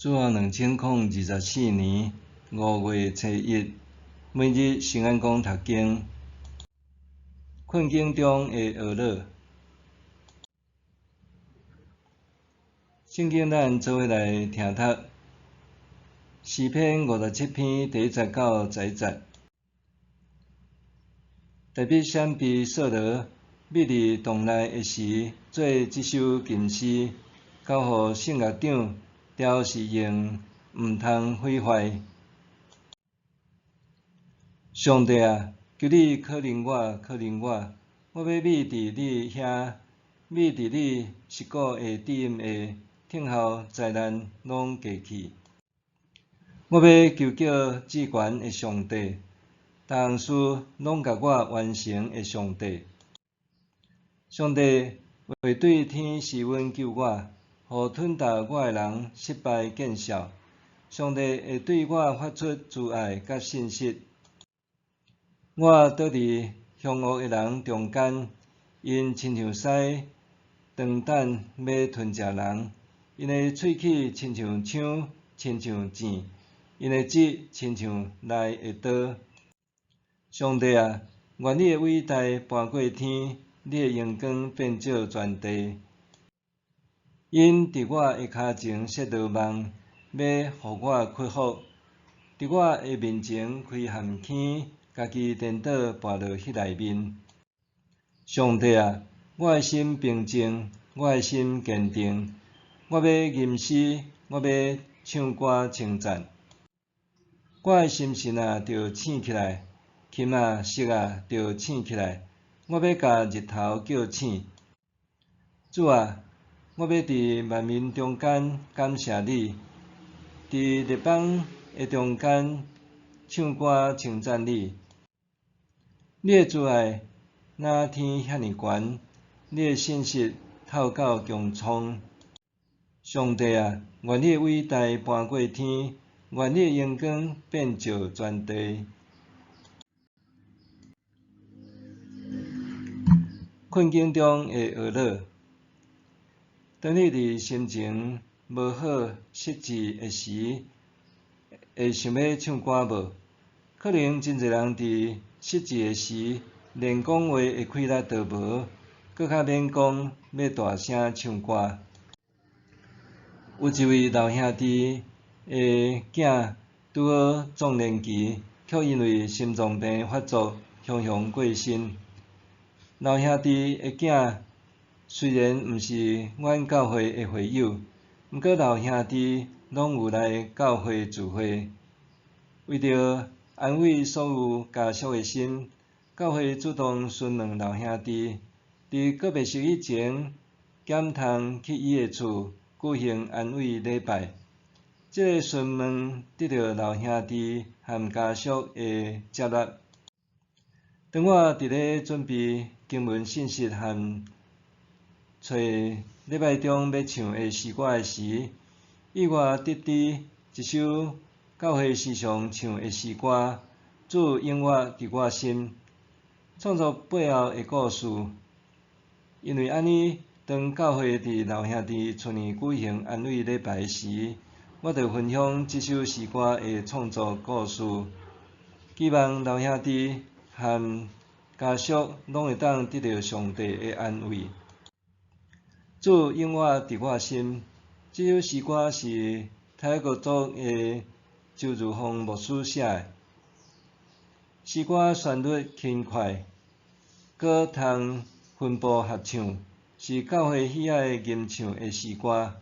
主後2024年5月初一，每日聖安講讀經，困境中的厄老。聖經咱做伙來聽讀詩篇57篇第一節到11節。大衛閃避掃羅，覕佇洞內的時，做這首琴詩，交予聖樂長，調是用毋通毀壞。上帝啊，求你可憐我，可憐我，我欲覕佇你遐，覕佇你實古的殿蔭下，等候災難攏過去。我欲求叫至懸的上帝，逐項事攏共我完成的上帝。上帝會對天施恩救我，予吞噬我的人失敗見笑。上帝會對我發出慈愛佮信實。我倒佇兇惡的人中間，𪜶親像獅，長等欲吞食人。𪜶的喙齒親像槍，親像箭，𪜶的舌親像利的刀。上帝啊，願你的偉大跋過天，你的榮光遍照全地。𪜶佇我的跤前設羅網，欲予我屈服；佇我的面前開陷坑，家己顛倒跋落彼內面。上帝啊，我的心平靜，我的心堅定，我欲吟詩，我欲唱歌稱讚。我的心神啊，著醒起來，琴啊、瑟啊，著醒起來，我欲共日頭叫醒。主啊，我欲佇萬民中間感謝你，佇列邦的中間唱歌稱讚你。你的慈愛若天遐爾懸，你的信實透到穹蒼。上帝啊，願你的偉大跋過天，願你的榮光遍照全地。困境中的厄老。當你佇心情無好、失志的時，會想欲唱歌無？可能真濟人佇失志的時，連講話的氣力都無，閣較免講欲大聲唱歌。有一位老兄弟的囝拄好壯年期，卻因為心臟病發作，雄雄過身。老兄弟的囝雖然毋是阮教會的會友，毋過老兄弟攏有來教會聚會。為著安慰所有家屬的心，教會主動詢問老兄弟，佇告別式以前，敢通去伊的厝舉行安慰禮拜。這個詢問得著老兄弟和家屬的接納。當我佇咧準備經文信息和揣禮拜中欲唱的詩歌的時，意外得知一首教會時常唱的詩歌《主永活佇我心》，創作背後的故事。因為按呢，當教會佇老兄弟厝內舉行安慰禮拜時，我就分享這首詩歌的創作故事，期望老兄弟和家屬攏會當得著上帝的安慰。主永活佇我心，這首詩歌是泰國族的周如鳳牧師寫的。詩歌旋律輕快，閣通分部合唱，是教會喜愛吟唱的詩歌。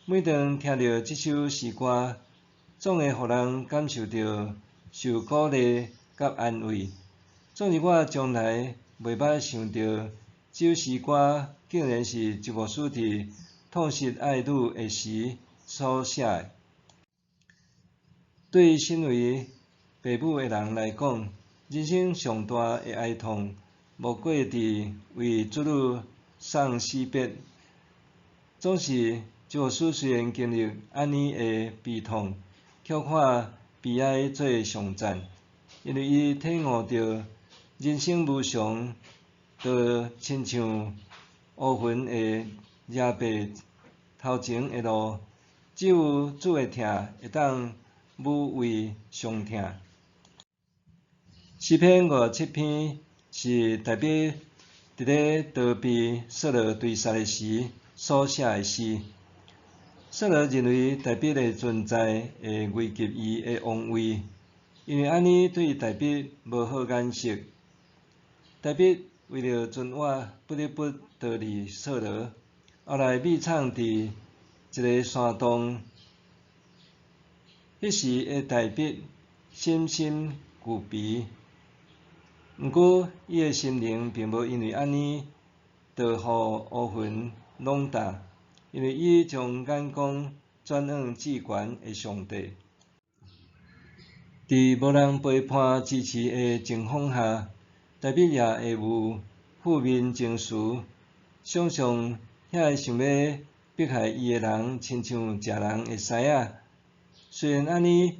每當聽著這首詩歌，總會予人感受著受鼓勵佮安慰。總是我從來袂捌想著，這首詩歌竟然是周牧師佇痛失愛女的時所寫的。對身為爸母的人來講，人生上大的哀痛，莫過佇為子女送死別。總是周牧師雖然經歷按呢的悲痛，卻化悲哀做頌讚，因為伊體悟著人生無常，就親像烏雲會遮蔽頭前的路，只有主的疼會當撫慰傷痛。詩篇57篇是大衛佇咧逃避掃羅追殺的時所寫的詩。掃羅認為大衛的存在會危及伊的王位，因為按呢對大衛無好眼色。大衛為著存活，不得不逃離掃羅，後來秘藏佇一个山洞。彼時的大衛深深自卑，毋過伊的心靈並無因為按呢就予烏雲籠罩，因為伊將眼光轉向至懸的上帝。佇無人陪伴支持的情況下，大衛也會有負面情緒，想像遐个想欲迫害伊的人，親像食人的獅仔。雖然按呢，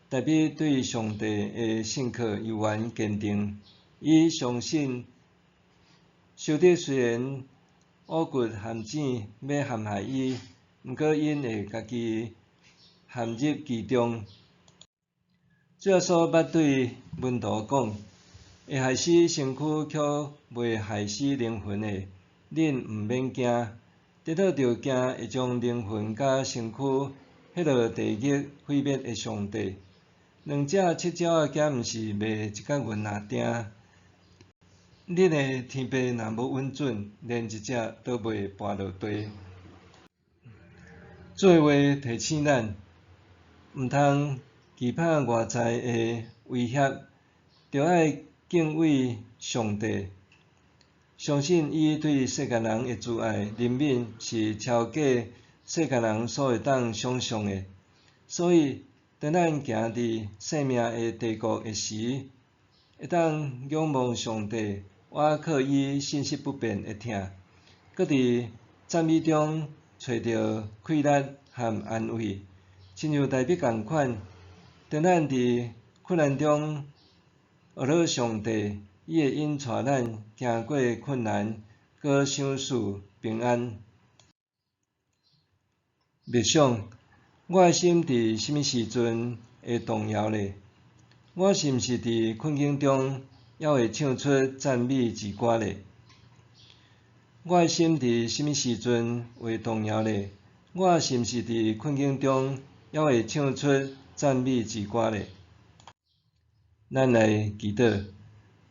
大衛對上帝的信靠猶原堅定，伊相信，仇敵雖然挖掘陷阱欲陷害伊，毋過𪜶會家己陷入其中。主耶穌捌對門徒講：會害死身軀卻袂害死靈魂的，恁毋免驚，顛倒著驚會將靈魂佮身軀彼落地獄毀滅的上帝。兩隻七鳥仔敢毋是賣一角銀仔鋅？恁的天父若無允准，連一隻都袂跋落地。主的話提醒咱，毋通懼怕外在的威脅，著愛敬畏上帝，相信伊對世間人的慈愛憐憫是超過世間人所會當想像的。所以，當咱行佇生命的低谷的時，會當仰望上帝，倚靠伊信實不變的疼，閣佇讚美中揣著氣力和安慰，親像大衛仝款。當咱佇困難中學著上帝，伊會引帶咱行過困難，閣賞賜平安。默想，我的心佇啥物時陣會動搖咧？我是毋是佇困境中猶會唱出讚美之歌咧？我的心佇啥物時陣會動搖咧？我是毋是佇困境中猶會唱出讚美之歌咧？咱來祈禱，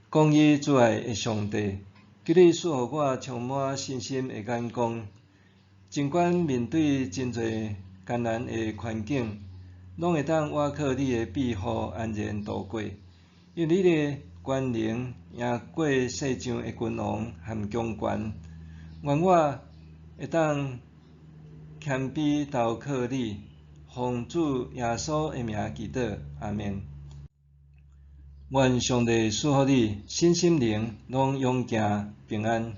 公義慈愛的上帝，求你賜予我充滿信心的眼光，儘管面對真濟艱難的環境，攏會當倚靠你的庇護安然度過。因為你的權能贏過世上的君王和強權，願我會當謙卑投靠你，奉主耶穌的名祈禱，阿們。願上帝賜予你身心靈攏勇健平安。